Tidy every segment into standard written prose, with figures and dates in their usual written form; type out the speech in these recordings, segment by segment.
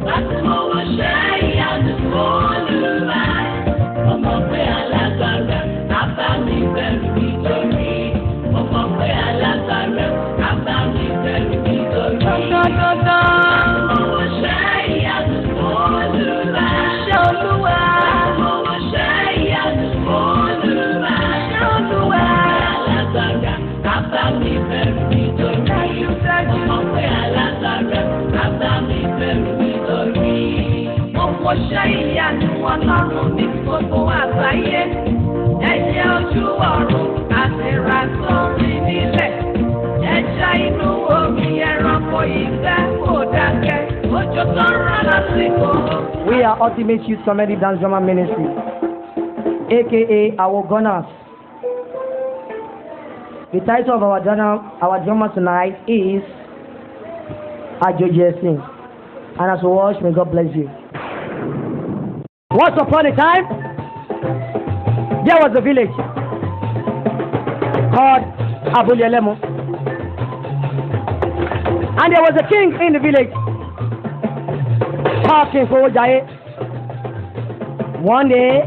Láti mọ̀wọ́ ṣe ìyanu Olúwa. Mo mọ̀ pé alágbára á bá mi bẹ̀rù nítorí. Mo mọ̀ pé alágbára á bá mi bẹ̀rù nítorí. Dandandandan. Láti mọ̀wọ́ ṣe ìyanu Olúwa. Ṣé Olúwa? Láti mọ̀wọ́ ṣe ìyanu Olúwa. Ṣé Olúwa? Alágbára á bá mi bẹ̀rù nítorí. Dájúdájú. Mo mọ̀ pé alágbára á bá mi bẹ̀rù nítorí. Mo wọṣẹ́ ìyanu Ọlọ́run ní gbogbo àgbáyé. Ẹyẹ ojú ọ̀run àti sórí nílẹ̀. Ẹja inú omi, ẹranko ìgbẹ́ kò dákẹ́. Òjò tó ń rán lásìkò. We are Ultimate Youth Comedy Dance Drama Ministry, aka our Gunners. The title of our drama tonight is Ajoji Esin. And as we watch, may God bless you. Once upon a time, there was a village called Abule Elemu. And there was a king in the village called King Fowojaye. One day,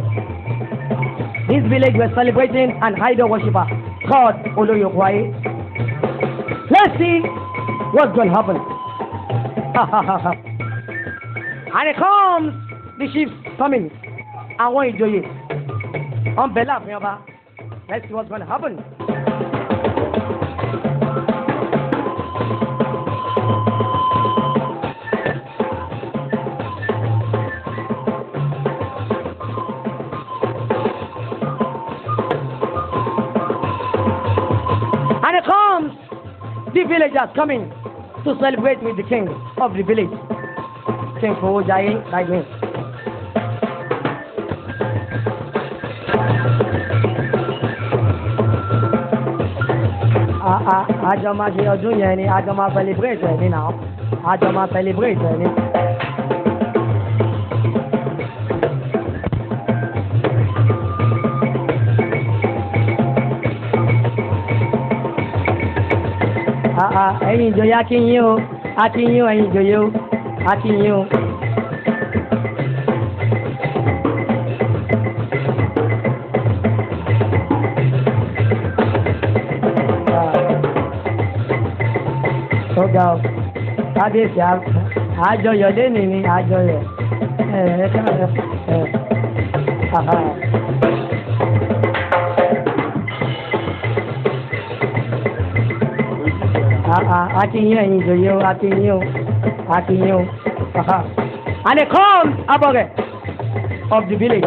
this village was celebrating an idol worshipper called Oloyokwaye. Let's see what's going to happen. And it comes, the chiefs coming. Àwọn ìjòyè wọ́n bẹ láàfin ọba. Let's see what's going to happen. And it comes, the villagers coming to celebrate with the king of the village, King Fowojaye, like me. Àjọ máa ṣe ọdún yẹn ni, àjọ máa celebrate ẹ̀ ní náà, àjọ máa celebrate ẹ̀ ní. Ẹ̀yin ìjòyè, a kí yín o, a kí yín o, ẹ̀yin ìjòyè o, a kí yín o. Ó ga ọ, kábíyèsí, àjọyọ̀ lẹ́nìí ni àjọyọ̀ ẹ ẹ ẹ ẹ aha. A kí yín, ẹ̀yin ìjòyè o, a kí yín o, a kí yín o. Aha. And it comes Abore of the village,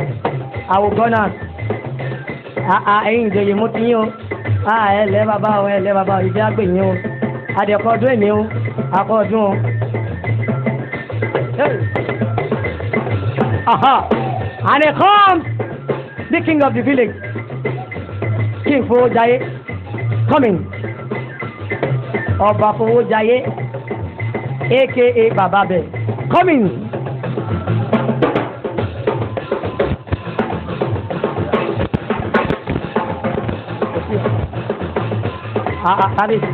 our gunners. Ẹ̀yin ìjòyè, mo kí yín o. Ẹ lẹ́ bàbá o, ẹ lẹ́ bàbá o, ìdí àgbè yín o. Adẹ̀kọ̀ ọdún èmi o, akọ ọdún o. Hey. Aha. And it comes the king of the village, King Fowojaye, coming. Ọba Fowojaye, aka Baba Bẹ, coming. Ah, ah, kábíyèsí,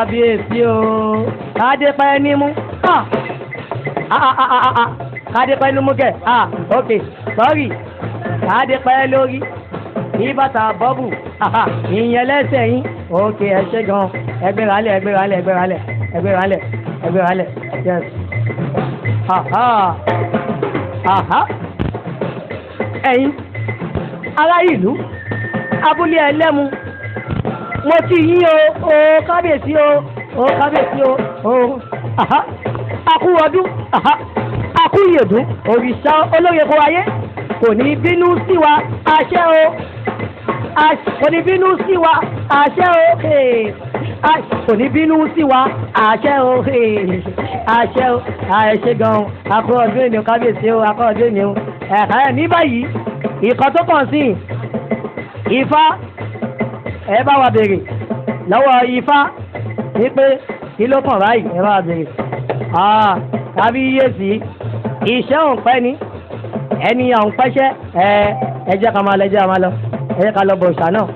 kábíyèsí o, kádé pẹ́ nímú. Ah ah ah ah ah, kádé pẹ́ nímú kẹ̀. Ah, ok, sorry, kádé pẹ́ lórí ní bàtà bọ́bù ìyẹn lẹ́sẹ̀ yín. Ok, ẹ ṣé gan. Ẹgbẹ́ra lẹ̀, ẹgbẹ́ra lẹ̀, ẹgbẹ́ra lẹ̀, ẹgbẹ́ra lẹ̀, ẹgbẹ́ra lẹ̀. Yes, aha aha. Ẹ̀yin ará ìlú abúlé ẹlẹ́mu, mo kí yín o. O kábíyèsí o, o kábíyèsí o. O aha, akú ọdún, aha, akú ìyèdún. Òrìṣà olóye kó ayé kò ní bínú sí wa, àṣẹ o. Kò ní bínú sí wa, àṣẹ o. Kò ní bínú sí wa, àṣẹ o, àṣẹ o. Àṣẹ gan. Akú ọdún ni o, kábíyèsí o, akú ọdún ni o. Ẹ̀ka ẹ̀ ní báyìí, ìkan tó kàn sí Ifá, ẹ bá wa béèrè lọ́wọ́ Ifá. Ní pé kí ló kàn báyìí? Ẹ máa bèrè. Ah, kábíyèsí, iṣẹ́ òun pẹ́ ni ẹni àwọn pẹ́ṣẹ́. Ẹ jẹ́ ká máa lọ, ẹ jẹ́ ká máa lọ, ẹ jẹ́ ká lọ bọ̀ òòṣà náà.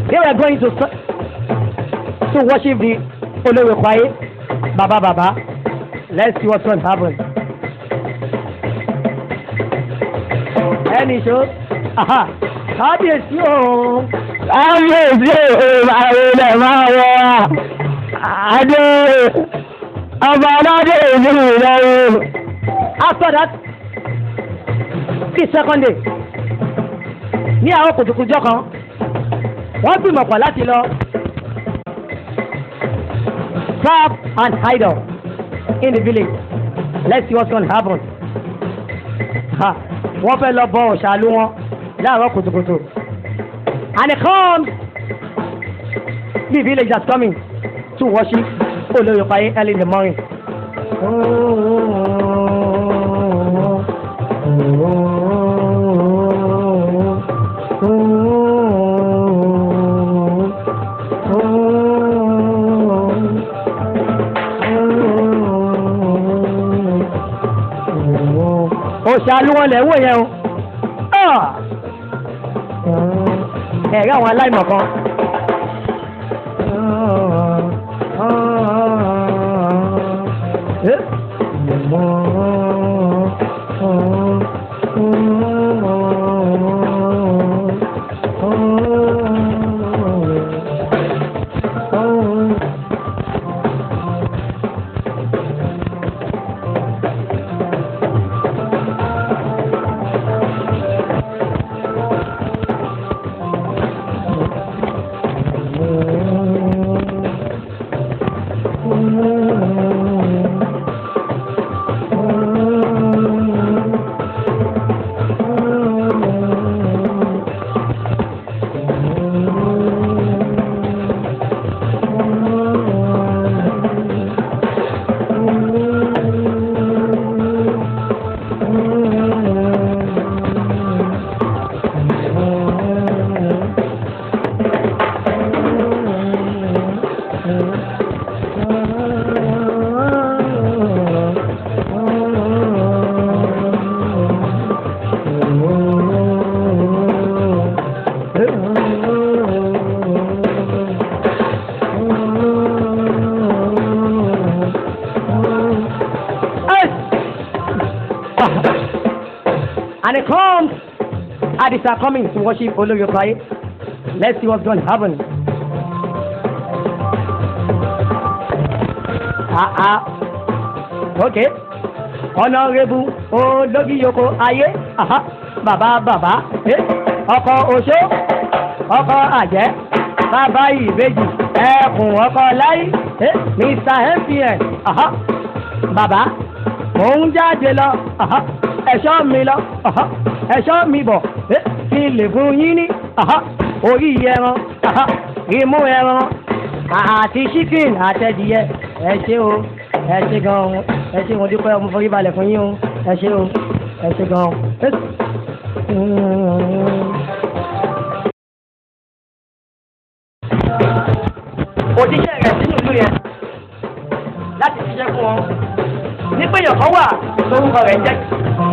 They were going to worship the Olórí Baba Baba. Let's see what's going to happen. Ẹnì ṣó, kábíyèsí o. Kábíyèsí o, àwọn máa wọ adé ọba aládé ìlú Ìlọrin. After that, the second day, ní àwọn kùtùkùjọ kan, wọ́n gbìmọ̀ pọ̀ láti lọ serve an idol in the village. Let's see what's gonna happen. Ha, wọ́n fẹ́ lọ bọ òṣàlú wọn láàárọ̀ kùtùkùtù. And it comes, the villagers coming to worship Olóyèpáyé early in the morning. Òṣàlú wọn lẹ̀ wò yẹn o. Ah! Ẹ̀rí àwọn aláìmọ̀ kan. And it comes and they start coming to worship Olóyèpáyé. Let's see what's going to happen. Ah ah. Okay. Honorable Ológiyoko Ayé. Aha. Bàbá bàbá. Eh. Ọkọ oṣó. Ọkọ àjẹ́. Bàbá ìbejì. Ẹkùn ọkọ láyé. Eh. Mr. MPN. Aha. Bàbá. Mò ń jáde lọ. Aha. Ẹ̀ṣọ́ mi lọ. Aha. Ẹ̀ṣọ́ mi bọ̀. Eh. Kí n lè fún yín ní. Aha. Orí ẹran. Aha. Imú ẹran. Àti chicken àtẹ̀dìyẹ. Ẹ ṣé o. Ẹ ṣé gan-an. Ẹ ṣé, mo dúpẹ́, mo forí balẹ̀ fún yín o. Ẹ ṣé o. Ẹ ṣé gan-an. Òjíṣẹ́ rẹ̀ sínú ìlú yẹn láti ṣiṣẹ́ fún wọn. Nígbà èèyàn kan wà lórúkọ rẹ̀ jẹ́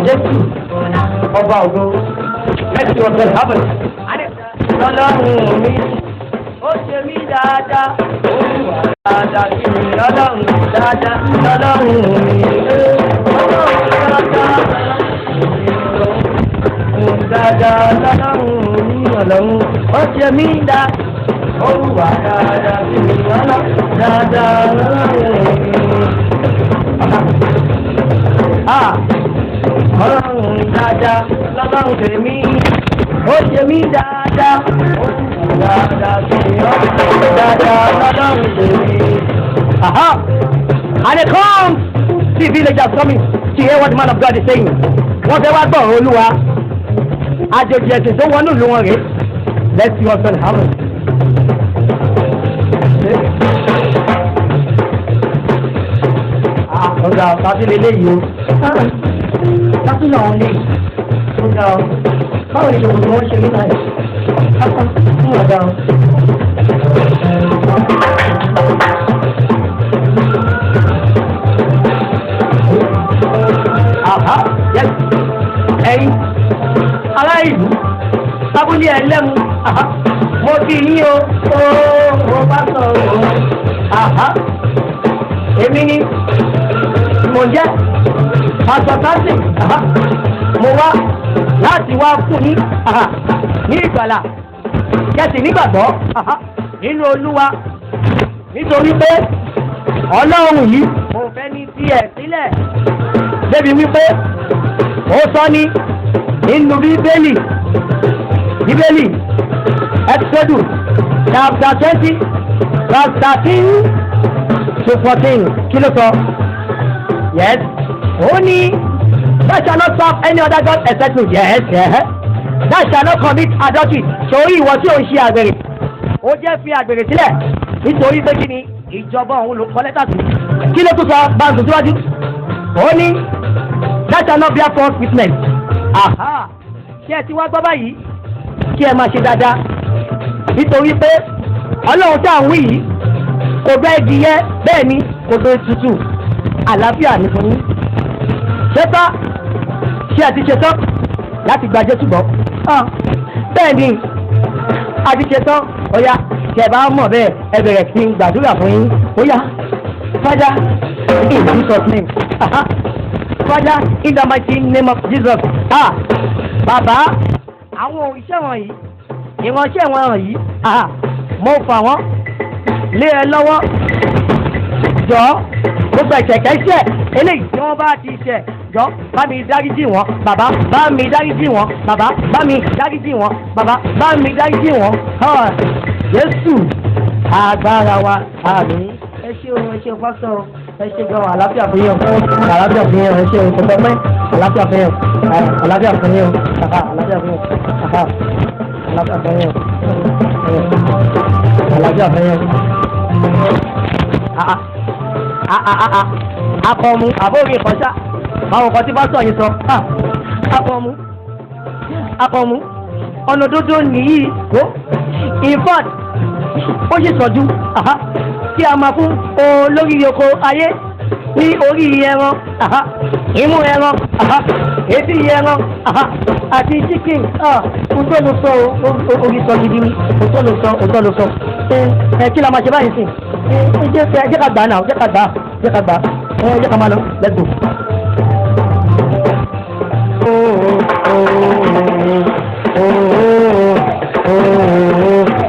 Jésù ọba ògo. Let's see what's gonna happen. Lọ́lọ́run mi, ó ṣe mí dáadáa, ó wà dáadáa sí mi. Lọ́lọ́run dáadáa, lọ́lọ́run mi, ọlọ́run dáadáa, dáadáa, lọ́lọ́run mi, ọlọ́run, ó ṣe mí dáadáa, ó wà dáadáa sí mi. Ọlọ́run dáadáa, lọ́lọ́run mi. Ah, ọlọ́run dáadáa lọ́lọ́run tèmi, ó ṣe mí dáadáa, ó dáadáa sí mi. Ọlọ́run dáadáa lọ́lọ́run tèmi. Aha! And it comes, the villagers coming to hear what the man of God is saying. Wọ́n fẹ́ wá gbọ́ ọ̀rọ̀ Olúwa. Àjòjì ẹ̀sìn tó wọnú ìlú wọn rèé. Let's see what's going to happen. Ah, ọ̀gá ọ̀tá lélẹ́yìí o. Tásí làwọn lè. Ọ̀gá ọ̀. Báwo ni ṣòkòtò wọn ṣe rí báyìí? Fún ọ̀gá ọ̀. Ará ìlú abúlé ẹlẹ́mu, mo kí yín o, ó bá sọ̀rọ̀ o. Èmi ni mo jẹ́ Pásítọ̀ Samson, mo wá láti wá fún yín ní ìgbàlà kẹsì nígbàgbọ́ nínú Olúwa, nítorí pé Ọlọ́run yìí kò fẹ́ ní tiẹ̀ sílẹ̀ débi wípé ó sọ ní nínú Bíbélì Exodus chapter 20 verse 13 to 14. Kí ló sọ? Yes, ó ní, "Thou shalt not serve any other God except me." Yes. "Thou shalt not commit adultery." Sórí ìwọ tí ò ń ṣe àgbèrè, ó jẹ́ fi àgbèrè sílẹ̀, nítorí pé kí ni? Ìjọba òun ló kọ lẹ́tà sí. Kí ló tún sọ? Báńkì síwájú. Ó ní, "Thou shalt not bear false witness." Aha, ṣé ẹ ti wá gbọ́ báyìí? Kí ẹ máa ṣe dáadáa, nítorí pé Ọlọ́run tí à ń wí yìí kò bẹ́ẹ̀ di yẹ, bẹ́ẹ̀ ni kò tó tutù. Àlàáfíà ní fún yín. Ṣetán? Ṣé ẹ ti ṣetán láti gba Jésù gbọ́? Bẹ́ẹ̀ ni, a ti ṣetán. Ó yá, tí ẹ bá mọ̀ bẹ́ẹ̀, ẹ bẹ̀rẹ̀ sí í gbàdúrà fún yín. Ó yá, Father, in Jesus' name. Aha. Father, in the mighty name of Jesus. Ah, bàbá, àwọn òrìṣẹ́ wọ̀nyí, ìránṣẹ́ wọ̀nyí, ah, mo fà wọ́n lé ẹ lọ́wọ́. Jọ, gbogbo ẹ̀ṣẹ̀kẹ́ṣẹ̀ eléyìí tí wọ́n bá ti ṣẹ̀, jọ, bá mi dáríjì wọ́n. Bàbá, bá mi dáríjì wọ́n. Bàbá, bá mi dáríjì wọ́n. Bàbá, bá mi dáríjì wọ́n. Ah, Jésù agbára wa, àmín. Ẹ ṣé o, ẹ ṣé o, pásítọ̀, ẹ ṣé gan. Àlàáfíà fún yín o, àlàáfíà fún yín o. Ẹ ṣé o, kò tọ́ pẹ́. Àlàáfíà fún yín o, àlàáfíà fún yín o, àlàáfíà fún yín o, àlàáfíà fún yín o, àlàáfíà fún yín o. Akọmu àbórí ìkọjá àwọn nǹkan tí pásítọ̀ yìí sọ. Akọmu, akọmu, ọ̀nà dúdú nìyí o. In fact, ó sì sọ̀jú kí a máa fún olórí oko ayé ní orí ẹran, imú ẹran, etí ẹran àti chicken. Òótọ́ ló sọ, orí sọ gidi ni. Òótọ́ ló sọ, òótọ́ ló sọ. Ẹ kí la máa ṣe báyìí sìn? Ẹ jẹ́ ká gbà á náà, jẹ́ ká gbà á, jẹ́ ká gbà á. Ẹ jẹ́ ká máa lọ. Let's go. Oh, oh, oh, oh, oh, oh,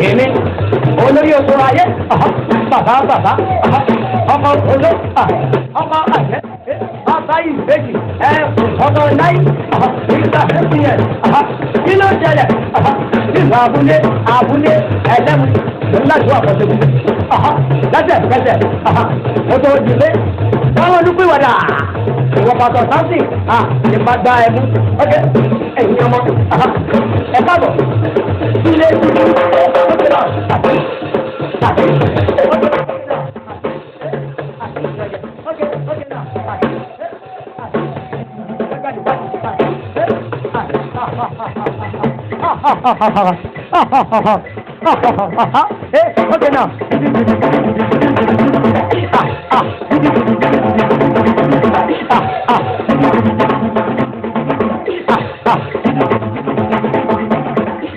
Èmi olórí oko ayé, bàbá, bàbá, ọmọ oló, ọmọ àjẹ́, bàbá ìbejì, ẹ ọmọ láyé nígbà fífi yẹn. Kí ló ṣẹlẹ̀ nígbà abúlé ẹlẹ́mu láti wà pọ̀ṣẹ̀kù lẹ́sẹ̀kẹsẹ̀? Ó tó di pé káwọn olùpìwàdà, ìwọ pàtó sáńsì nípa gba ẹmu. Ok, ẹ̀yin ọmọ, ẹ káàbọ̀ ilé tuntun. Ok náà, àti àti ok, ok náà, àti àti okay now. Ah, ah. Ah, ah. Ah, ah.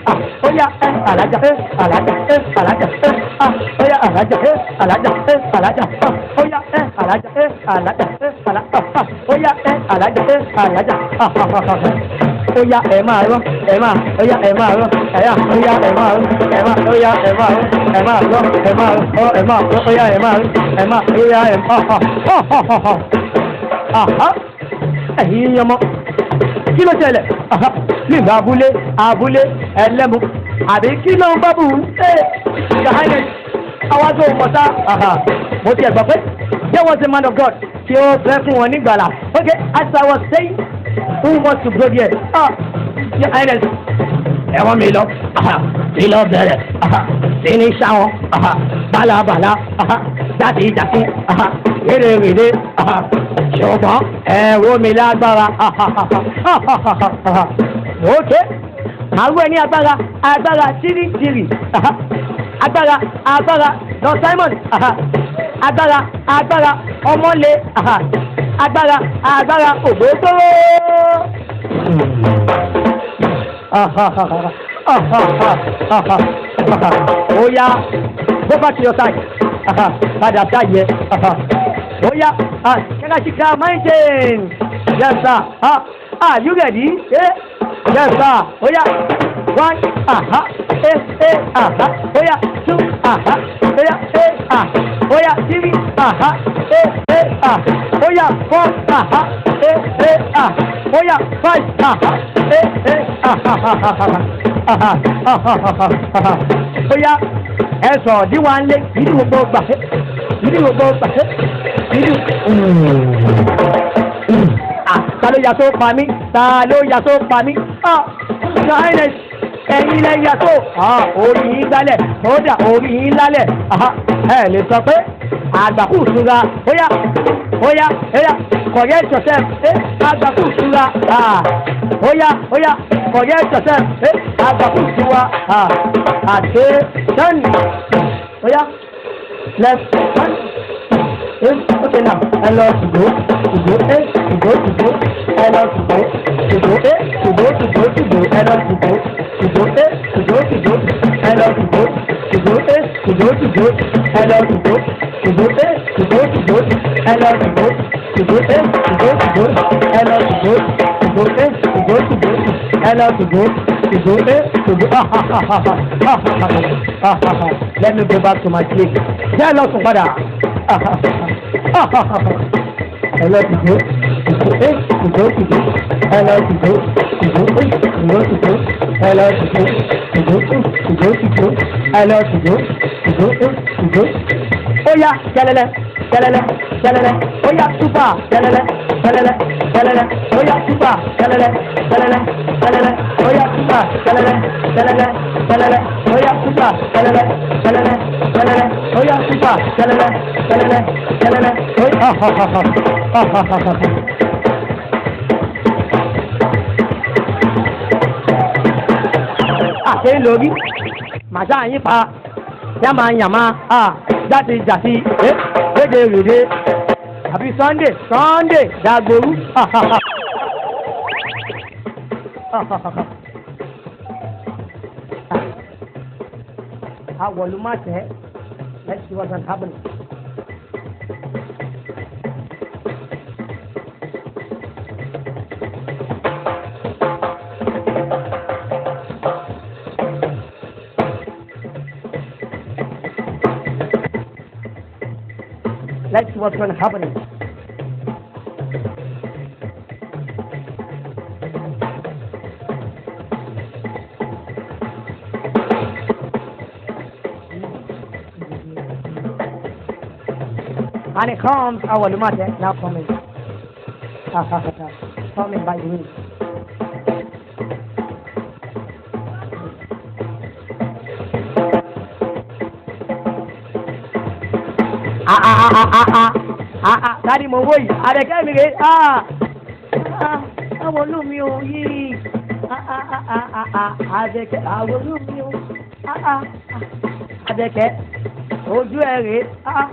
Ah, ó yá, ẹ alájà, ẹ alájà, ẹ alájà, ẹ ah, ó yá, alájà, ẹ alájà, ẹ alájà, ah, ó yá, ẹ alájà, ẹ alájà, ẹ alájà, ah, ó yá, ẹ alájà, ẹ alájà, ah, ah, ah, ah. Ó yá, ẹ máa rọ́, ẹ máa, ó yá, ẹ máa rọ́, ẹ yá, ó yá, ẹ máa rọ́, ẹ máa, ó yá, ẹ máa rọ́, ẹ máa rọ́, ẹ máa rọ́, ẹ máa rọ́, ó yá, ẹ máa rọ́, ẹ máa, ó yá, ẹ máa hàn hàn hàn hàn hàn. Ẹ̀yin ọmọ, kí ló ṣẹlẹ̀ nígbà abúlé abúlé ẹlẹ́mu àbí kí ló ń bá bù ú? Ẹ Your àwa tó mọ̀tá, mo ti ẹ̀ gbọ́ pé there was a man of God tí ó fẹ́ fún wọn nígbàlà. Okay, as I was saying, who wants to go there? Ah, Your Highness, ẹ̀wọ̀n mi lọ mi lọ bẹ̀rẹ̀ sí ní sáwọn bálabàlá, jáde jáde, rèrèrèrè, ṣùgbọ́n ẹ̀rọ mi lágbára. Ok, màá ní agbára, agbára tìrìtìrì, agbára, agbára Don Simon, agbára, agbára ọmọlé, agbára, agbára ògbógbóró. Ó yá, go back to your side. Padà sáyẹ. Ó yá, Kẹ́kẹ́ mountain. Yes sir. Ah, are you ready? Eh? Yes sir. Ó yá, one, aha, eh, eh, aha. Ó yá, two, aha. Ó yá, eh, ah. Ó yá, three, aha, eh, eh, ah. Ó yá, four, aha, eh, eh, ah. Ó yá, five, aha, eh, eh, aha, aha, aha, aha. Ó yá, ẹ sọ̀rọ̀ dí wa ń lé ìdí gbogbo gbà, ìdí gbogbo gbà, ìdí. Ah, ta ló ya tó pa mí? Ta ló ya tó pa mí? Ah, Your Highness, ẹ̀yin lẹ ya tó. Ah, orí yín gbálẹ̀, kódà orí yín lálẹ̀. Ẹ lè sọ pé àgbàkú ìtura. Óyá, óyá, óyá, correct yourself. Eh, àgbàkú ìtura. Ah, óyá, óyá, correct yourself. Eh, àgbàkú ìtura. Ah, àti turn. Óyá, left one. Eh, okay now, ẹ lọ tùgbó tùgbó, eh, tùgbó tùgbó, ẹ lọ tùgbó tùgbó, eh, tùgbó tùgbó tùgbó, ẹ lọ tùgbó tùgbó, eh, tùgbó tùgbó, ẹ lọ tùgbó tùgbó, eh, tùgbó tùgbó, ẹ lọ tùgbó tùgbó, eh, tùgbó tùgbó, ẹ lọ tùgbó tùgbó, eh, tùgbó tùgbó, ẹ lọ tùgbó tùgbó, eh, tùgbó tùgbó, ẹ lọ tùgbó tùgbó, eh, tùgbó. Let me go back to my sleep. Jẹ́ lọ sùn padà. Ẹ lọ tùgbó tùgbó, eh, tùgbó tùgbó, ẹ lọ tùgbó tùgbó, eh, tùgbó tùgbó, ẹ lọ tùgbó tùgbó, eh, tùgbó tùgbó, ẹ lọ tùgbó tùgbó, eh, tùgbó. Ó yá, kẹlẹlẹ kẹlẹlẹ kẹlẹlẹ. Ó yá, super, kẹlẹlẹ kẹlẹlẹ kẹlẹlẹ. Ó yá, super, kẹlẹlẹ kẹlẹlẹ kẹlẹlẹ. Ó yá, super, kẹlẹlẹ kẹlẹlẹ kẹlẹlẹ. Ó yá, super, kẹlẹlẹ kẹlẹlẹ kẹlẹlẹ. Ó yá, super, kẹlẹlẹ kẹlẹlẹ kẹlẹlẹ. Ó yá, ha ha ha ha ha ha ha ha. Àṣẹ lórí màṣá yín pa yàmà yàmà jáde jàti rédè rèdè àbí Sunday Sunday dàgbòrú. Awọ̀lùmọ̀tẹ́, let's see what's happening. Let's see what's going to happen. And it comes, our Lumate now coming. Coming by the way. Ah ah ah ah ah ah ah, tani mo wò yìí? Àdẹ̀kẹ́ mi rè. Ah ah, àwọn olómi ò yìí. Ah ah ah ah ah ah, Àdẹ̀kẹ́, àwọn olómi ò. Ah ah, Àdẹ̀kẹ́, ojú ẹ rè. Ah,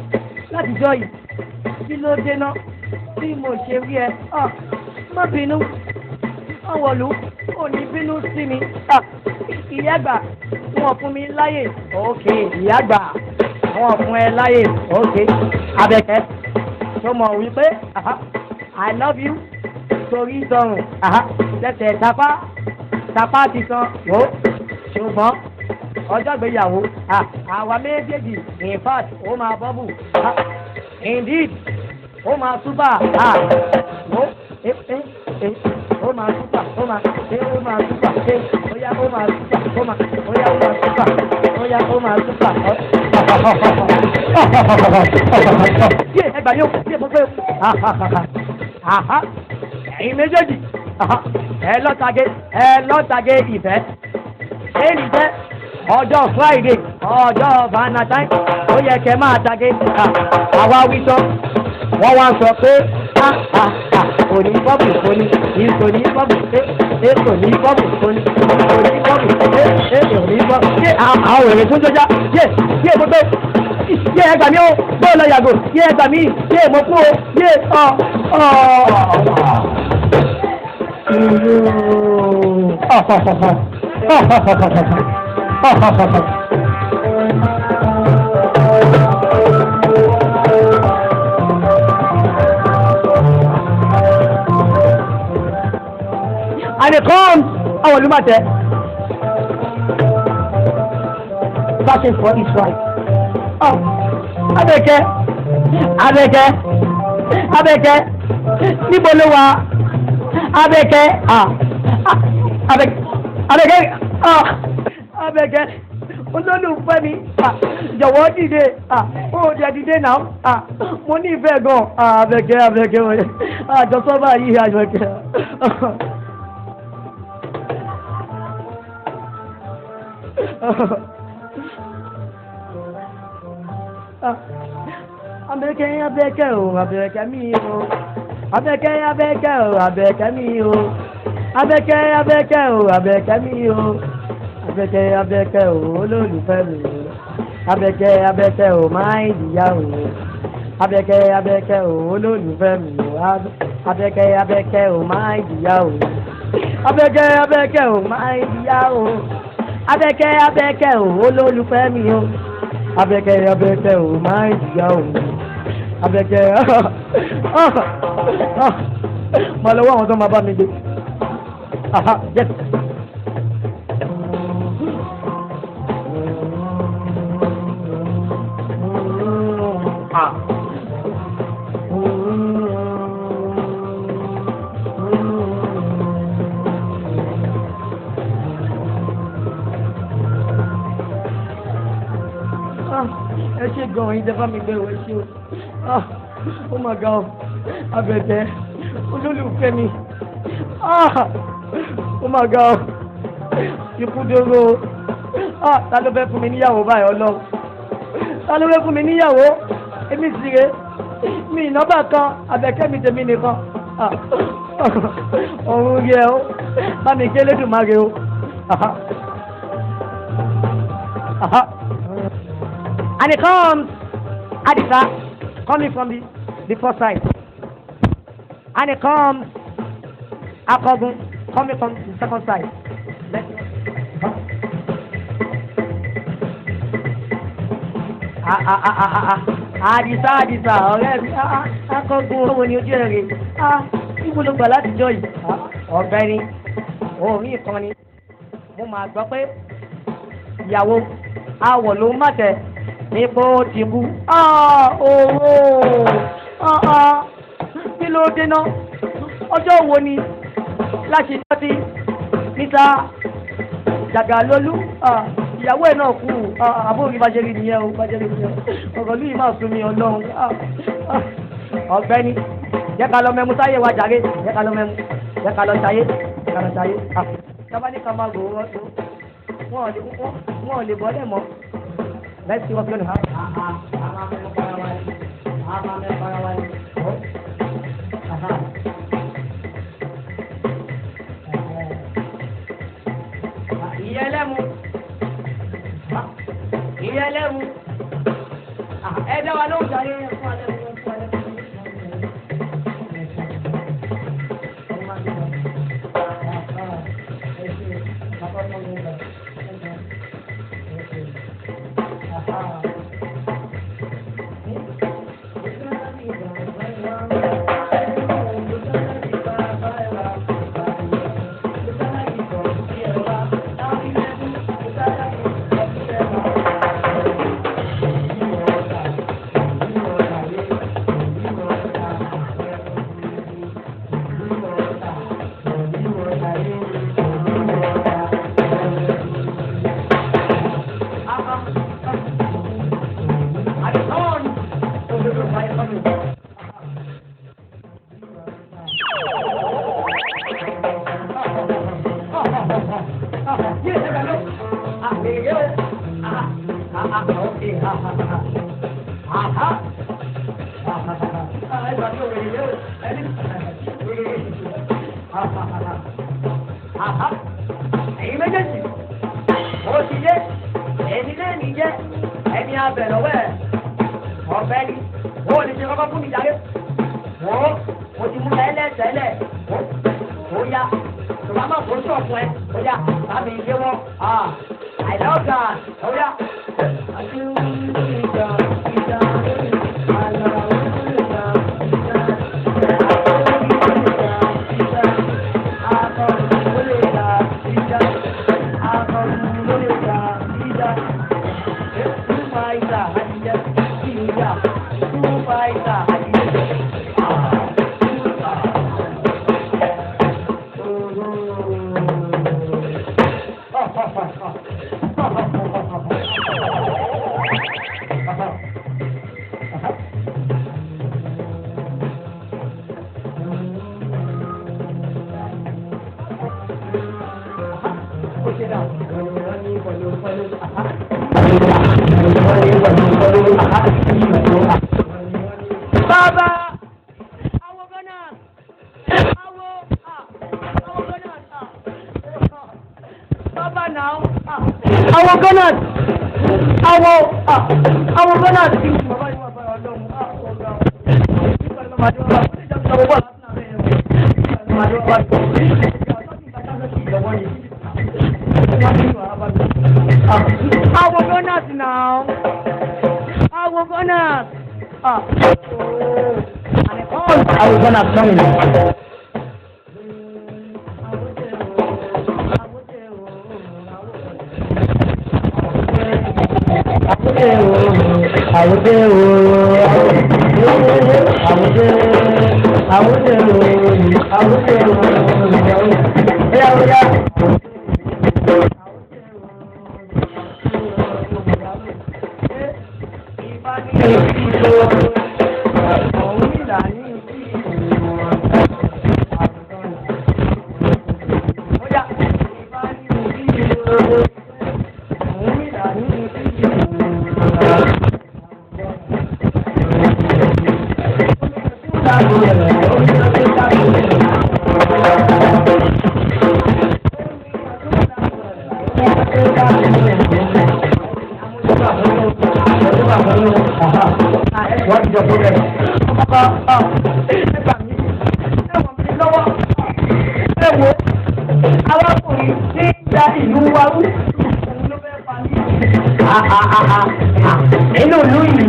látijọ́ yìí, kí ló dé ná bí mo ṣe rí ẹ? Ah, má bínú, ọwọ́lú ò ní bínú sí mi. Ah, ìyá àgbà wọn fún mi láyè. Ok, ìyá àgbà wọn fún ẹ láyè. Ok, Àbẹ̀kẹ́, tó mọ̀ wípé I love you. Torí tọrùn tẹsẹ̀ tapá tapá ti san wò ṣùgbọ́n ọjọ́ ìgbéyàwó àwa méjèèjì, in fact, ó máa bubble, indeed, ó máa super wò ó máa super, ó máa ó máa super, ó yá, ó máa super, ó máa, ó yá, ó máa super, ó yá, ó máa super. Yé, ẹgbàá yóò yé mo pé ẹ̀yin méjèèjì, ẹ lọ́tàgé, ẹ lọ́tàgé ìfẹ́. Èyí jẹ́ ọjọ́ Friday, ọjọ́ Valentine, ó yẹ kẹ́ máa tage. Àwa wí tán, wọ́n wá sọ pé kò ní bubble, kò ní, kò ní bubble, ẹ kò ní bubble, kò ní, kò ní bubble, ẹ kò ní bubble. Ṣé àwọn èrè tó ń jọjá? Yé, yé, mo gbé, yé, ẹ gbà mí o, bóòlù yàgò, yé, ẹ gbà mí, yé, mo kú o, yé, ọ ọ. And it comes, àwọn olùmọ̀tẹ́ searching for his wife. Oh, Abẹ́kẹ́, Abẹ́kẹ́, Abẹ́kẹ́, níbo ló wà? Abẹ́kẹ́, ah, Abẹ́kẹ́, Abẹ́kẹ́, ah, Abẹ́kẹ́, olólùfẹ́ mi, ah, jọ̀wọ́ dìde, ah, ó jẹ́ dìde náà, ah, mo ní ìfẹ́ gan, ah, Abẹ́kẹ́, Abẹ́kẹ́, àjọsọ́ báyìí, Abẹ́kẹ́. Abẹ́kẹ́, Abẹ́kẹ́ o, Abẹ́kẹ́ mi o, Abẹ́kẹ́, Abẹ́kẹ́ o, Abẹ́kẹ́ mi o, Abẹ́kẹ́, Abẹ́kẹ́ o, Abẹ́kẹ́ mi o, Abẹ́kẹ́, Abẹ́kẹ́ o, olólùfẹ́ mi o, Abẹ́kẹ́, Abẹ́kẹ́ o, máa ń ìyá o, Abẹ́kẹ́, Abẹ́kẹ́ o, olólùfẹ́ mi o, Abẹ́kẹ́, Abẹ́kẹ́ o, máa ń ìyá o, Abẹ́kẹ́, Abẹ́kẹ́ o, máa ń ìyá o, Abẹ́kẹ́, Abẹ́kẹ́ o, olólùfẹ́ mi o, Abẹ́kẹ́, Abẹ́kẹ́ o, máa ń ìyá o, Abẹ́kẹ́. Máa lọ wá àwọn tó máa bá mi gbé. Aha, yes. Ah. Ah, ẹ ṣe gan-an, yín tẹ́ bá mi gbé o, ẹ ṣe o. Ah, oh my God, Abẹ́kẹ́, olólùfẹ́ mi. Ah, oh my God, ikú dóró. Ah, ta ló fẹ́ fún mi níyàwó báyìí, Ọlọ́run? Ta ló fẹ́ fún mi níyàwó? Èmi sì rè mi ìnọ́bà kan, Abẹ́kẹ́ mi tèmi nìkan. Ah, ọ̀run yẹ o, bá mi ké Lédùmarè o. Aha. Aha. And it comes, Adisa, coming from the first side. And it comes, Akogun, coming from the second side. Let's Ah, ah, ah, ah, ah, ah. Àdìsá, Àdìsá, ọ̀rẹ́ mi, ah, ah, Akọ́gun, owó ni ojú ẹ̀ rè. Ah, níbo ló gbà láti jọ yìí? Ah, ọ̀gbẹ́ni, orí ìkànnì. Mo máa gbọ́ pé ìyàwó awọ̀ ló má tẹ̀ nípò ti kú. Ah, owó, ah, ah, kí ló dé náà? Ọjọ́ wo ni láti tọ́tí níta Jàgàlólú? Ah, ìyàwó ẹ̀ náà kú. Ah, àbúrò bá ṣe rí nìyẹn o, bá ṣe rí nìyẹn o. Ọ̀rọ̀ lóyún máa sún mi, Ọlọ́run. Ah, ah, ọ̀gbẹ́ni, jẹ́ ká lọ mẹ́mu sáyé wa jàre, jẹ́ ká lọ mẹ́mu, jẹ́ ká lọ ṣayé, jẹ́ ká lọ ṣayé. Ah, tábà ní ká máa rò ó, wọn ò lè bọ́lẹ̀ mọ́. Let's see what's going to happen. Ah, ah, ah, ah, ah, ah, ah, ah, ah. Ìyá ẹlẹ́mu, ìyá ẹlẹ́mu, ẹ dá wa lóhùn jàre, fún alẹ́ fún alẹ́ fún Ẹ̀yin méjèèjì, ó ti dé, èmi náà ní jẹ́ ẹni abẹ lọ́wọ́ ẹ̀ ọ̀fẹ́ ni, ó lè ṣe kọ́kọ́ fún mi jáde. Wọ́n mo ti mú tẹ́lẹ̀ tẹ́lẹ̀, ó yá, tòbá má kó sọ̀fún ẹ, ó yá, bá mi gbé wọn, I love that, ó yá. Bàbá, àwọn gánà, àwọn àwọn gánà, bàbá náà, àwọn gánà, àwọn gánà tí bàbá yìí wà báyọ̀ ọlọ́run, ọ̀gá àwọn gánà náà, àwọn gánà. Àwọn gánà sọ́yìn. Àwùjẹ ooo, àwùjẹ, àwùjẹ ooo, àwùjẹ ooo, ẹyà ọyà. Inú ìlú yìí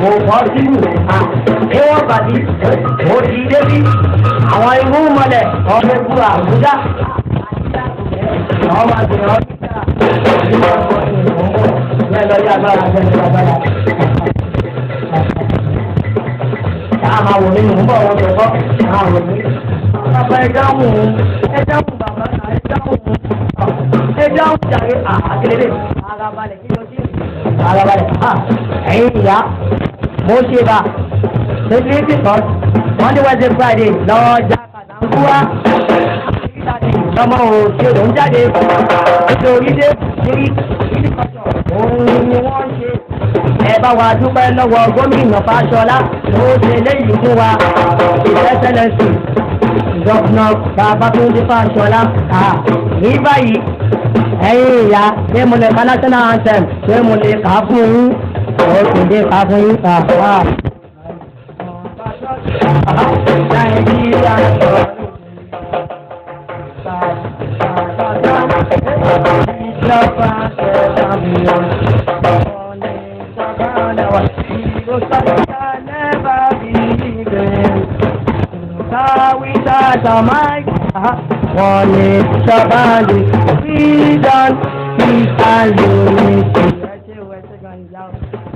kò pọ̀ síbù níwọ̀n bàbí mo ti débí àwọn irú mọ̀lẹ̀ ọmọ ewu àbújá àwọn máa tẹ̀lé ọ́ nígbà bẹ́ẹ̀ lọ yá agbára bẹ́ẹ̀ lọ agbára. Táà máa wò mí nù ń bọ̀ wọ́n tó kọ́ máa wò mí. Bàbá ẹ dáhùn, ẹ dáhùn bàbá ẹ dáhùn, ẹ dáhùn jàre àkèlélẹ̀. Ara balẹ̀ kí ló dé? Ara balẹ̀, ẹ̀yin ìyá, mo ṣe bá ṣe ti kọ́ Monday, Wednesday, Friday lọ́jà kàdáńkúwá. Lọ́mọ òṣèlú ń jáde nítorí dé torí òun ni wọ́n ṣe. Ẹ bá wa dúpẹ́ lọ́wọ́ gómìnà Fáṣọlá tó ṣe léyìí fún wa. Ìfẹsẹ̀lẹ̀sì Gọ́fúnà Babátúndé Fáṣọlá. Ní báyìí, ẹ̀yin ìyá, ṣé mo lè ka national anthem, ṣé mo lè kà á fún yín? Ó sì lè kà á fún yín. Nàìjíríà sọ̀rọ̀.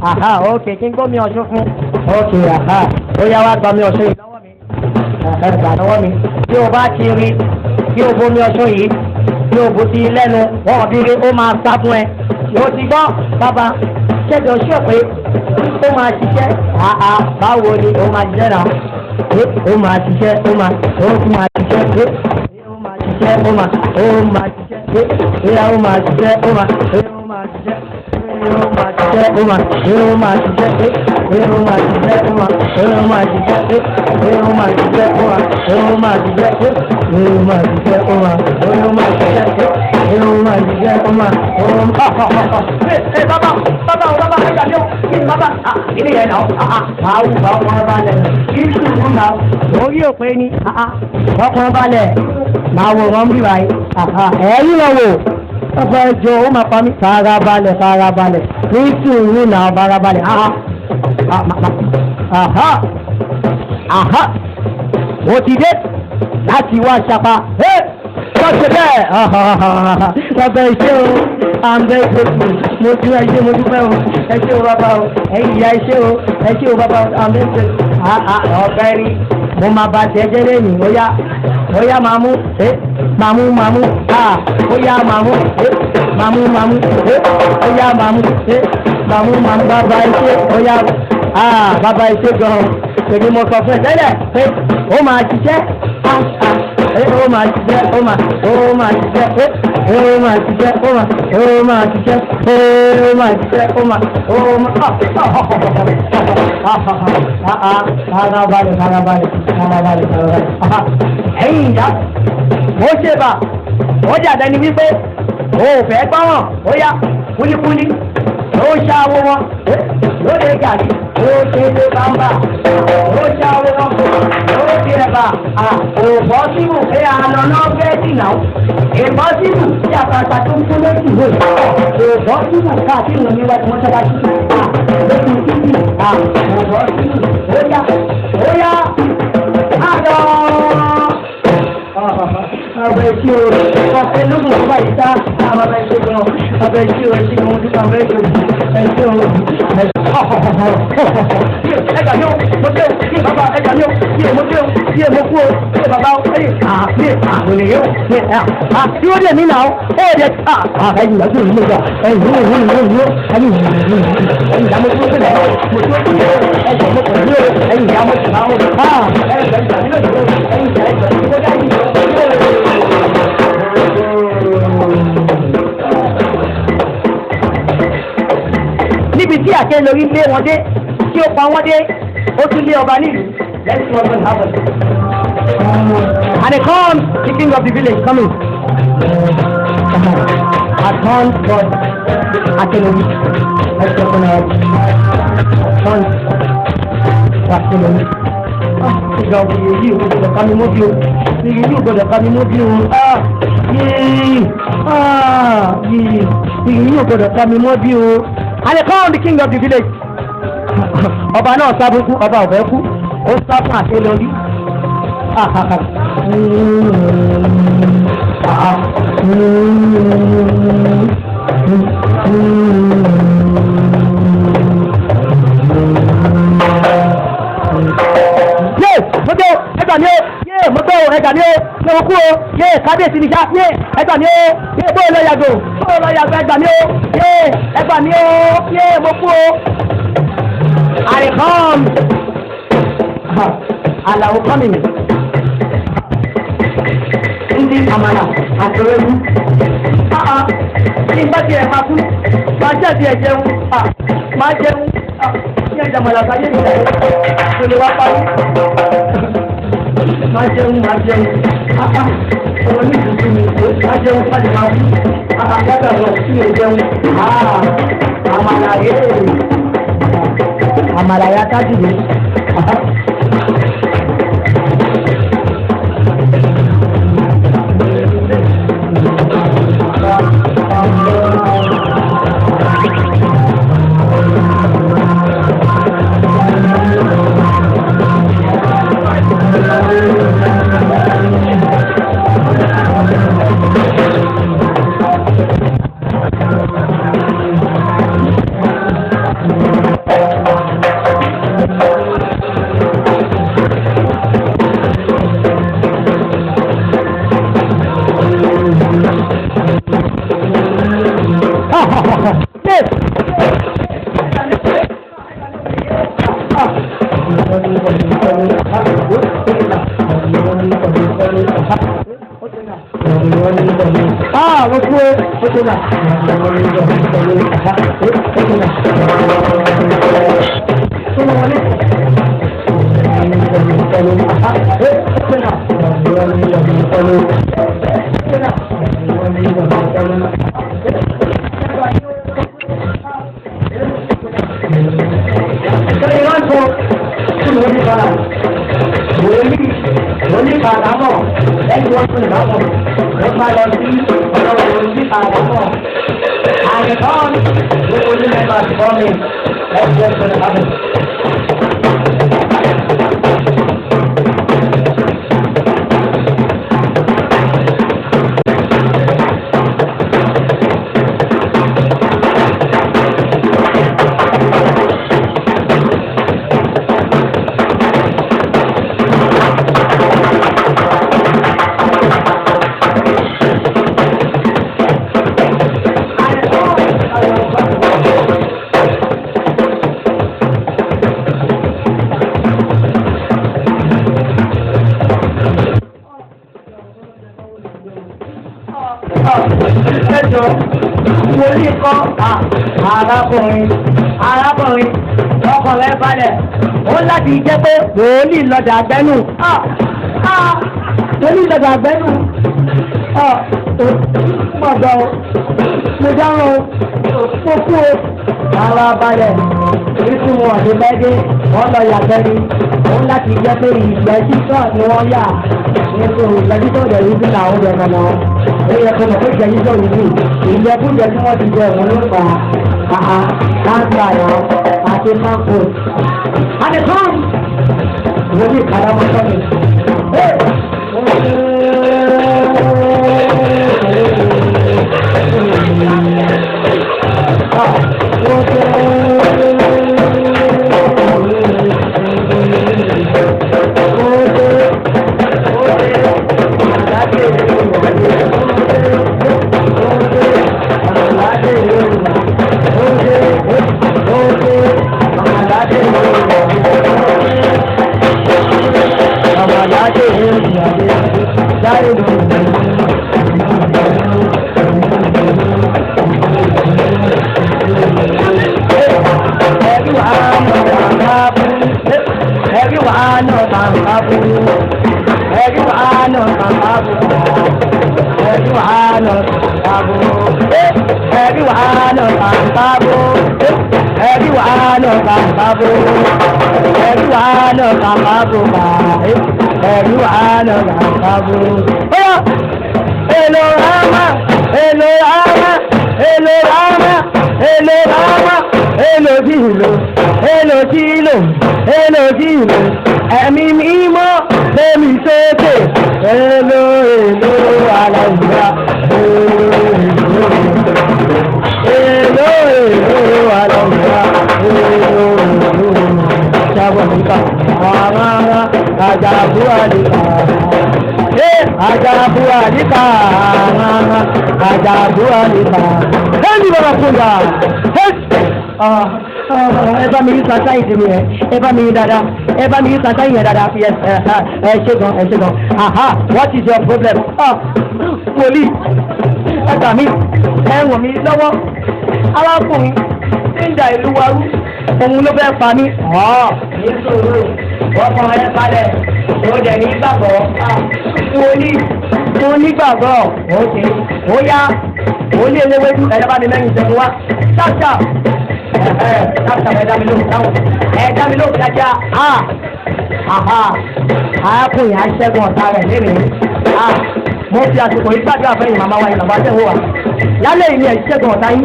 Aha, okay, kí n gbọ́ mi ọ̀ṣun fún. Okay, aha, ó yá wá gba mi ọ̀ṣun yìí lọ́wọ́ mi. Ẹ gbà lọ́wọ́ mi. Tí o bá ti rí, tí o bomi ọ̀ṣun yìí, tí o bó ti lẹ́nu, wọ́n bí rí, ó máa sá fún ẹ. O ti gbọ́, bàbá, ṣẹ́jọ́ ṣọ́ pé ó máa ṣiṣẹ́. Àà, báwo ni ó máa ṣiṣẹ́ náà? Ó máa ṣiṣẹ́, ó máa, ó máa ṣiṣẹ́, ó máa ṣiṣẹ́, ó máa, ó máa ṣiṣẹ́, ó máa ṣiṣẹ́, ó máa, ó máa ṣiṣẹ́. ó máa ṣiṣẹ́, ó máa, ó máa ṣiṣẹ́, ó máa ṣiṣẹ́, ó máa, ó máa ṣiṣẹ́, ó máa ṣiṣẹ́, ó máa, ó máa ṣiṣẹ́, ó máa ṣiṣẹ́, ó máa, ó máa ṣiṣẹ́, ó máa ṣiṣẹ́, ó máa, ó máa. Ẹ bàbá, bàbá, bàbá, ẹ gbà mí o, kí ni bàbá? Ilé yẹn náà, máa wù bá wọn balẹ̀, kí n sùn náà. Orí òpè ni, ọkùnrin balẹ̀, máa wò wọ́n bí báyìí, ẹ̀yìn wọn wò ọ̀fẹ́ jọ ó máa pa mí. Farabalẹ̀, farabalẹ̀, ní sùúrù náà, farabalẹ̀. Aha aha, mo ti dé láti wá ṣapa. Tọ́jú bẹ́ẹ̀, bàbá, ẹ ṣé o, I'm very grateful. Mo dúpẹ́, ẹ ṣé, mo dúpẹ́ o, ẹ ṣé o bàbá o, ẹ̀yin ìyá, ẹ ṣé o, ẹ ṣé o bàbá o, I'm very grateful. Ọ̀fẹ́ ni mo máa ba tiẹ̀ jẹ́ lẹ́yìn. Ó yá, ó yá, máa mú, máa mú, máa mú, ó yá, máa mú, máa mú, máa mú, ó yá, máa mú, máa mú, máa mú. Bàbá, ẹ ṣé, ó yá, bàbá, ẹ ṣé gan-an. Tèmi mo sọ fún ẹ tẹ́lẹ̀ pé ó máa ṣiṣẹ́, ó máa ṣiṣẹ́, ó máa, ó máa ṣiṣẹ́, ó máa ṣiṣẹ́, ó máa, ó máa ṣiṣẹ́, ó máa ṣiṣẹ́, ó máa, ó máa. Farabalẹ̀, farabalẹ̀, farabalẹ̀, farabalẹ̀. Ẹ̀yin ìyá, mo ṣe bà ó dàbẹ́ ni wípé o ò fẹ́ gbọ́ràn. Ó yá, kúlíkúlí ó ṣàwó wọn lóde gàrí, ó ṣe lé bàbà, ó ṣàwó wọn ó ṣe ẹ̀bà. Ò bọ́ síbù pé àná náà fẹ́ dìnnà ìbọ́ síbù tí àpáta tó ń kún lójú ìwé ò bọ́ síbù káàkiri níwájú mọ́ṣáláṣí lójú títì ò bọ́ síbù. Ó yá, ó yá, àlọ́ ọbẹ̀ tí o ọ̀fẹ́ lókun tó báyìí tá àwọn ọbẹ̀ ṣe gan, ọbẹ̀ tí o ṣe gan, dúpọ̀ ọbẹ̀ ṣe ẹ ṣe o. Ẹgbà mi o, mo dé o, kí bàbá, ẹgbà mi o, kí mo dé o, kí mo kú o, kí bàbá o, ẹyìn àbí àwòlè yóò ní ẹ à tí ó dé mi náà ó dé à ẹyìn ìyá tó ń mú gbà ẹyìn ìyá ìyá ìyá ìyá ẹyìn ẹyìn ìyá mo tó sílẹ̀ mo tó sílẹ̀ ẹsẹ̀ mo kò ní o ẹyìn ìyá mo sì máa ń ẹyìn ìyá mi lòdì ẹyìn ìyá ẹsẹ̀ mo dá yìí. Níbi tí àkẹ́lórí lé wọn dé, tí ó pa wọ́n dé, ó tún lé ọba nílùú. Let's see what will happen. And they come, the king of the village coming. Atone for Akelori. Let's open up. Atone for Akelori. Ìgbà òkè yìí ò gbọdọ̀ ká mi mọ́ bí o. Ìyí yìí ò gbọdọ̀ ká mi mọ́ bí o. Ah, yéé, ah, yéé, ìyí yìí ò gbọdọ̀ ká mi mọ́ bí o. And they come, the king of the village. Ọba náà sábúkú, ọba ọ̀fẹ́ kú, ó sá fún Àṣeyọrí. Yé, mo dé o, ẹ gbà mí o, yé, mo gbé o, ẹ gbà mí o, ṣé mo kú o? Yé, kábíyèsí ni ṣá, yé, ẹ gbà mí o, yé, bóyá lọ yàgò, bóyá lọ yàgò, ẹ gbà mí o, yé, ẹ gbà mí o, yé, mo kú o. Àríkọ́m Àlàó coming. Ndị àmàlà àtọ̀rẹ́wú. Ní bá tiẹ̀ máa kú, máa jẹ́ tiẹ̀ jẹun, máa jẹun, ní ẹ̀jẹ̀ àmàlà sáyé mi rẹ̀, kò lè wá parí. Máa jẹun, máa jẹun, ọmọ ní ìdúró mi, máa jẹun sáde máa kú, yàtọ̀ lọ sí ẹ̀ jẹun, àmàlà yéé, àmàlà yá kájú mi. Ah, mo kú o, ó tó nà. Ó tó nà. Tó nà wọlé. Ó tó nà. Ó tó nà. Sọ́yìn wọ́n sọ kí ló ní bàrà wòlíì wòlíì kàdámọ̀ lẹ́yìn wọ́n tún ìbámọ̀ wọ́n bá lọ sí ọ̀dọ̀ wòlíì kàdámọ̀ àyẹ̀kọ́ ló wọlé mẹ́ta àtìkọ́ mi lẹ́yìn wọ́n tún ìbámọ̀. Ẹjọ́ wòlíì kọ́ arákùnrin arákùnrin ọkàn rẹ̀ balẹ̀ ó láti jẹ́ pé wòlíì lọ́dà àgbẹ́nù wòlíì lọ́dà àgbẹ́nù mọ̀gbọ́ mo dáràn o mo kú o. Ara balẹ̀ orísun wọn àti mẹ́dé wọ́n lọ yàgbẹ́ ni ó láti jẹ́ pé ìgbẹ́ títọ́ ni wọ́n yà nítorí ìgbẹ́ títọ́ rẹ̀ rúbí làwọn bẹ̀rẹ̀ náà ó yẹ kó mọ̀ pé ìgbẹ́ títọ́ rúbí ìjẹkújẹ tí wọ́n ti jẹ òun ló fà á láǹtà yọ àti pákó. Àdìkọ́n wòlíì kàdámọ́ sọ́mi. Èlò rama, èlò rama, èlò rama, èlò rama, èlò kìlò, èlò kìlò, èlò kìlò, ẹ̀mí mímọ́ lèmi sókè, èlò èlò aláìyá, èlò èlò aláìyá, èlò èlò sábọ̀nìkà, àmàmà àjàbù àdìkà. Àjàbù àdìkà, àmàmà àjàbù àdìkà. Ẹni bàbá kúndà. Ẹ bá mi rí sàtá ìsinmi yẹn, ẹ bá mi rí dáadáa, ẹ bá mi rí sàtá ìyẹn dáadáa, yes, ẹ ṣé gan, ẹ ṣé gan. Aha, what is your problem? Wòlíì, ẹ gbà mí, ẹ ràn mí lọ́wọ́. Arákùnrin tí ń da ìlú wa rú, òun ló fẹ́ pa mí. Ní sùúrù, ọkàn rẹ balẹ̀, ó dẹ̀ ní gbàgbọ́. Wòlíì, mo ní gbàgbọ́. Ó ṣe, ó yá, wòlíì eléwédú, ẹ bá mi mẹ́rin sẹ́nu wá. Ṣáṣá, ṣáṣá, ẹ dá mi lóhùn táwọn, ẹ dá mi lóhùn kíákíá. Aha, arákùnrin aṣẹ́gun ọ̀tá rẹ̀ léèrè. Mo fi àsìkò yìí gbàdúrà fẹ́yìn màmá wa ìlànà àtẹ̀wò wa. Lálẹ́ yìí ni ẹ̀ ṣẹ́gun ọ̀tá yín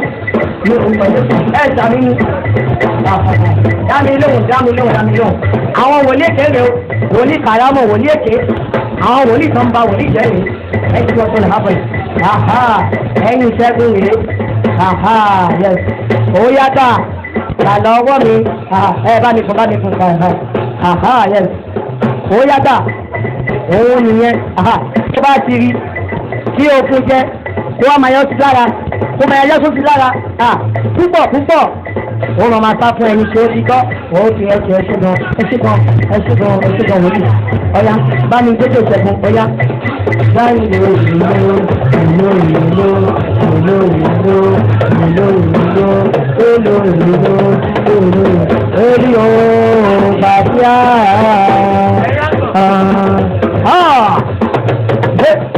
ní orúkọ Jésù. Ẹ ṣàmì ní. Dá mi lóhùn, dá mi lóhùn, dá mi lóhùn. Àwọn wòlíì èké rèé o, wòlíì kàrámọ̀, wòlíì èké. Àwọn wòlíì tó ń ba wòlíì jẹ́ rèé. Ẹ ti wọ́n tó lè hábọ̀ yìí. Aha, ẹ̀yin ṣẹ́gun rèé. Aha, yes. Ó yàtà, làlọ́ ọwọ́ mi. Ẹ bá mi fún, bá mi fún. Aha, yes. Ó yàtà, òun nìyẹn. Aha, tó bá ti rí kí o fún jẹ, kó wá máa yọ sí lára, kó máa yọ sí lára. Púpọ̀ púpọ̀ ó máa máa sá fún ẹni tí ó ti tọ́. Ó ti ẹ ti ẹ ṣe gan, ẹ ṣe gan, ẹ ṣe gan, ẹ ṣe gan wòlíì. Ọ̀yá bá mi gbé tó ṣẹ́gun, ọ̀yá. Ìlú ìlú ìlú ìlú ìlú ìlú ìlú ìlú ìlú ìlú ìlú orí ooo bàbá.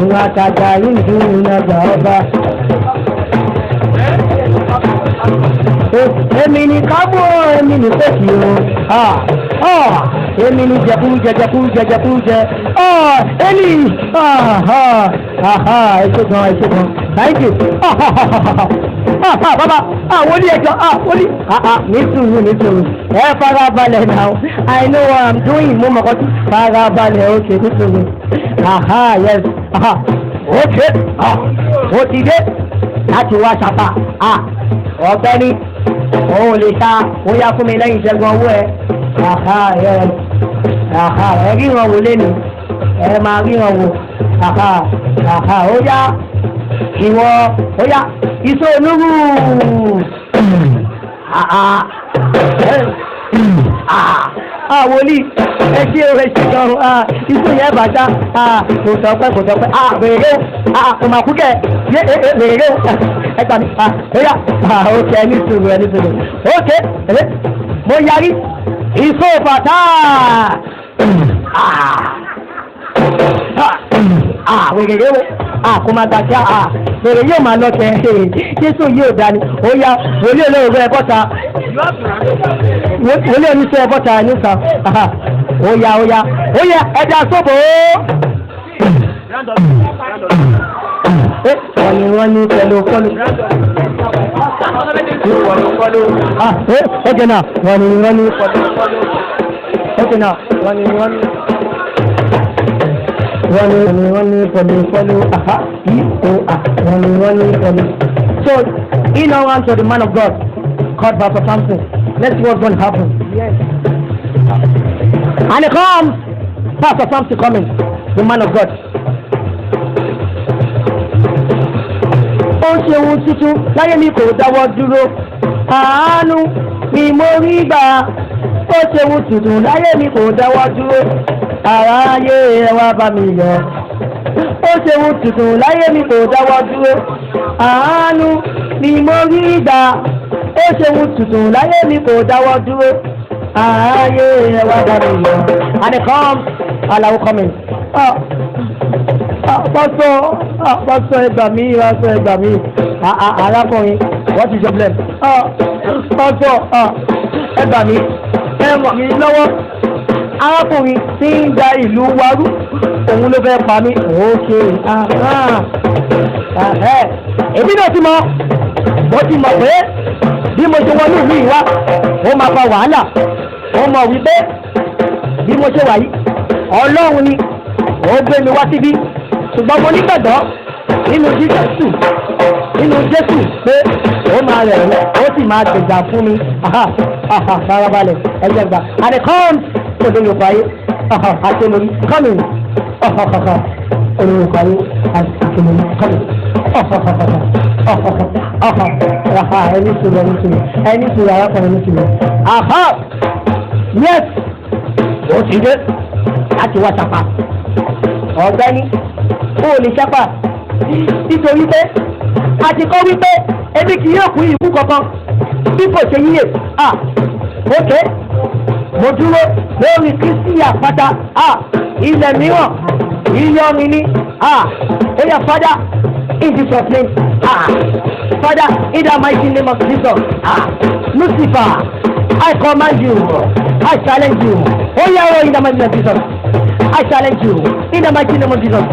Ìwà àtàjà yìí dùn ní ọgbà ọba. Èmi ni kábò, èmi ni kòkì o, èmi ni jẹkújẹ jẹkújẹ jẹkújẹ èmi. Ẹ ṣé gan, ẹ ṣé gan, thank you bàbá. Àwọn oní ẹjọ́ oní ní sùúrù, ní sùúrù, ẹ fara balẹ̀ now. I know what I'm doing. Mo mọ̀ kọ́ sí fara balẹ̀. Okay, ní sùúrù. Yes, okay, ó ti dé láti wá ṣàpà. Ọ̀gbẹ́ni, òun ò lè ta. Ó yá, fún mi lẹ́yìn ìṣẹ́gun owó ẹ. Yes, ẹ ríran wò lẹ́nu, ẹ máa ríran wò. Ó yá, ìwọ, ó yá, iṣẹ́ onúrú. Wòlíì, ẹ ṣé o, ẹ ṣé gan. Iṣẹ́ yẹn bàjá, kò sọ pé, kò sọ pé wèrè o, kò mà kú kẹ yé wèrè o. Ẹ gbà mí. Ó yá, ok, ẹ ní sùúrù, ẹ ní sùúrù. Ok, mo yarí ìṣó bàtà. Wèrè o, kò máa gbàgbé. Wèrè yóò máa lọ kẹ. Jésù yóò dání. Ó yá, wòlíì olóògbé, ẹ bọ́ta. Wòlíì oníṣẹ́, ẹ bọ́ta níta. Ó yá, ó yá, ó yá, ẹja sóbò ó. Wọ́n ní, wọ́n ní pẹ̀lú kọ́lù kọ́lù. Okay now, wọ́n ní, wọ́n ní kọ́lù kọ́lù. Okay now, wọ́n ní, wọ́n ní, wọ́n ní, wọ́n ní pẹ̀lú kọ́lù. Aha, i o a, wọ́n ní, wọ́n ní pẹ̀lú. So he now answered the man of God called Pastor Samson. Let's see what's going to happen. Yes. And he comes, Pastor Samson coming, the man of God. Ó ń ṣe ohun tuntun láyé mi, kò dáwọ́ dúró. Àánú ni mo rí gbà. Ó ṣe ohun tuntun láyé mi, kò dáwọ́ dúró. Aráyé, ẹ wá bá mi yọ̀. Ó ṣe ohun tuntun láyé mi, kò dáwọ́ dúró. Àánú ni mo rí gbà. Ó ṣe ohun tuntun láyé mi, kò dáwọ́ dúró. Aráyé, ẹ wá bá mi yọ̀. And he comes, Alao coming. Ah, ah, pastor, ah, pastor, ẹ gbà mí, pastor, ẹ gbà mí. Ah, ah, arákùnrin, what is your problem? Ah, pastor, ah, ẹ gbà mí, ẹ ràn mí lọ́wọ́. Arákùnrin tí ń da ìlú warú, òun ló fẹ́ pa mí. Okay, ah, ah, èmi náà ti mọ̀, mo ti mọ̀ pé bí mo ṣe wọnú ìlú yìí wá, ó máa fa wàhálà. Ó mọ̀ wípé bí mo ṣe wà yìí, Ọlọ́run ni ó gbé mi wá síbí, ṣùgbọ́n mo nígbàgbọ́ nínú Jésù, nínú Jésù, pé ó máa rẹ̀ mí, ó sì máa gbèjà fún mi. Farabalẹ̀, ẹ̀jẹ̀ gbà. And it comes to the Yorùbá yìí àti olórí coming, olórúkọ ayé àti olórí coming. Ẹni sùúrù, ẹni sùúrù, ẹni sùúrù, arákùnrin, ẹni sùúrù. Yes, ó ti dé láti wá sapa. Ọ̀gbẹ́ni, ó lè sapa, nítorí pé a ti kọ́ wípé ebi kì yóò kú ikú kankan bí kò ṣe yíyè. Ah, ok, mo dúró lórí Kristi àpáta, ah, ilẹ̀ mìíràn ìyọrin ni. Ah, ó yá, Father, in Jesus' name. Ah, Father, in the mighty name of Jesus. Ah, Lucifer, I command you, I challenge you. Ó yá o, in the mighty name of Jesus, I challenge you in the mighty name of Jesus.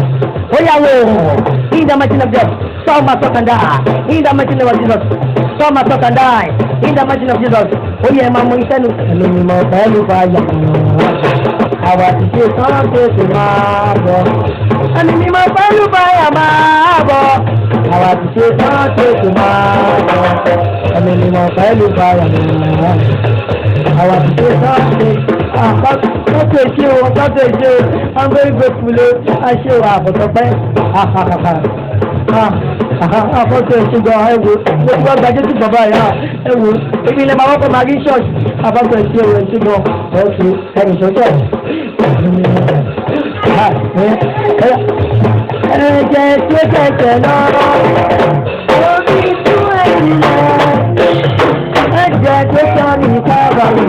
Ó yá o, in the mighty name of Jesus. Some are and die in the mighty name of Jesus. Some are and die in the mighty name of Jesus. Ó yẹ máa mú iṣẹ́ nu. Ẹ̀mí mímọ́ pẹ̀lú fàyà, àwa ti ṣe tán, tètè máa bọ̀. Ẹ̀mí mímọ́ pẹ̀lú fàyà, máa bọ̀. Àwa ti ṣe tán, tètè máa bọ̀. Ẹ̀mí mímọ́ pẹ̀lú fàyà, àwa ti ṣe tán, tètè. Tọ́tù èṣe o, tọ́tù èṣe o, I'm very grateful o, àṣẹ o, àbọ̀tọ̀pẹ́. Àfọ́tò èṣe gan, ẹ wo, mo ti wá gba Jésù bàbá yà, ẹ wo, èmi ilẹ̀ máa wọ́pọ̀ máa rí ṣọ́ọ̀ṣì. Àfọ́tò èṣe o, èṣe gan, ọ̀ṣù ẹnì ṣọ́ọ̀ṣì. tó kẹsẹ̀ lọ. Omi tú ẹ̀jẹ̀ ẹ̀jẹ̀ tó sọ ní kábàárì.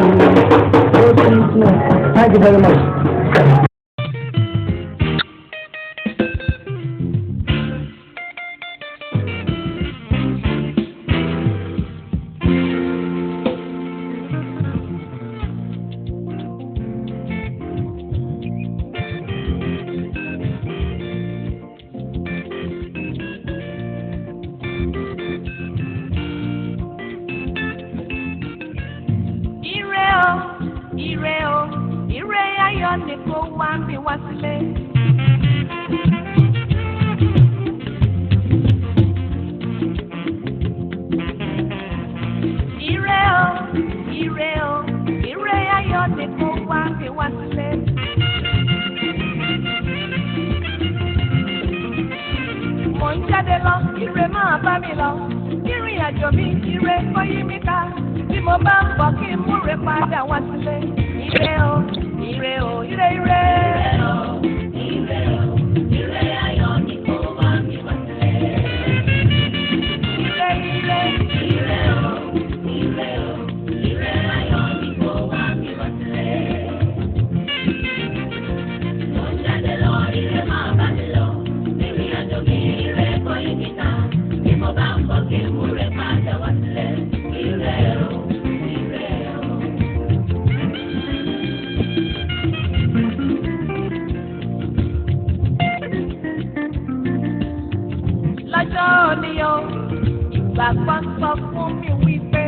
Ó ti tún. Thank you very much. Ire o, ire o, ire ayọ̀ ni kó wá mi wá sílé. Ire o, ire o, ire ayọ̀ ni kó wá mi wá sílé. Mò ń jáde lọ, ire máa bá mi lọ. Ìrìn àjò mi, ire kó yí mi ká. Bí mo bá ń bọ̀ kí n múre padà wá sílé. Ire o, ire o, ire ire. Ire o, ire ayọ̀ ni kó wá mi wá sílé. Ire ire. Ire o, ire o, ire ayọ̀ ni kó wá mi wá sílé. Mo ń jáde lọ, ire máa bá mi lọ. Ìrìn àjò mi, ire kó yí mi ká. Bí mo bá ń bọ̀ kí n múre padà wá sílé. Ire o, ire o. Lọ́jọ́ òní o, ìgbàgbọ́ ń sọ fún mi wípé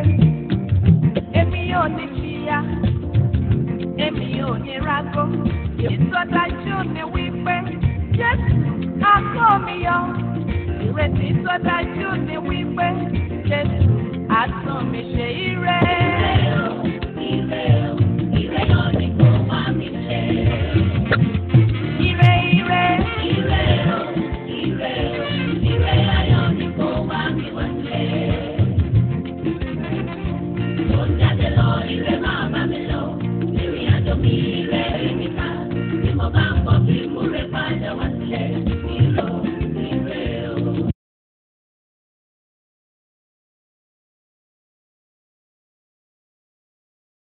èmi ò ní jìyà, èmi ò ní rágó. Ìsọdájú ni wípé Jésù á kó mi yọ. Ìrètí ìsọdájú ni wípé Jésù á tún mi ṣe ire. Ire o, ire ayọ̀ ni kó wá mi sílé. Ire ire. Ire o, ire o, ire ayọ̀ ni kó wá mi wá sílé. Mo ń jáde lọ, ire máa bá mi lọ. Ìrìn àjò mi, ire rí mi ká. Bí mo bá ń bọ̀ kí n múre padà wá sílé.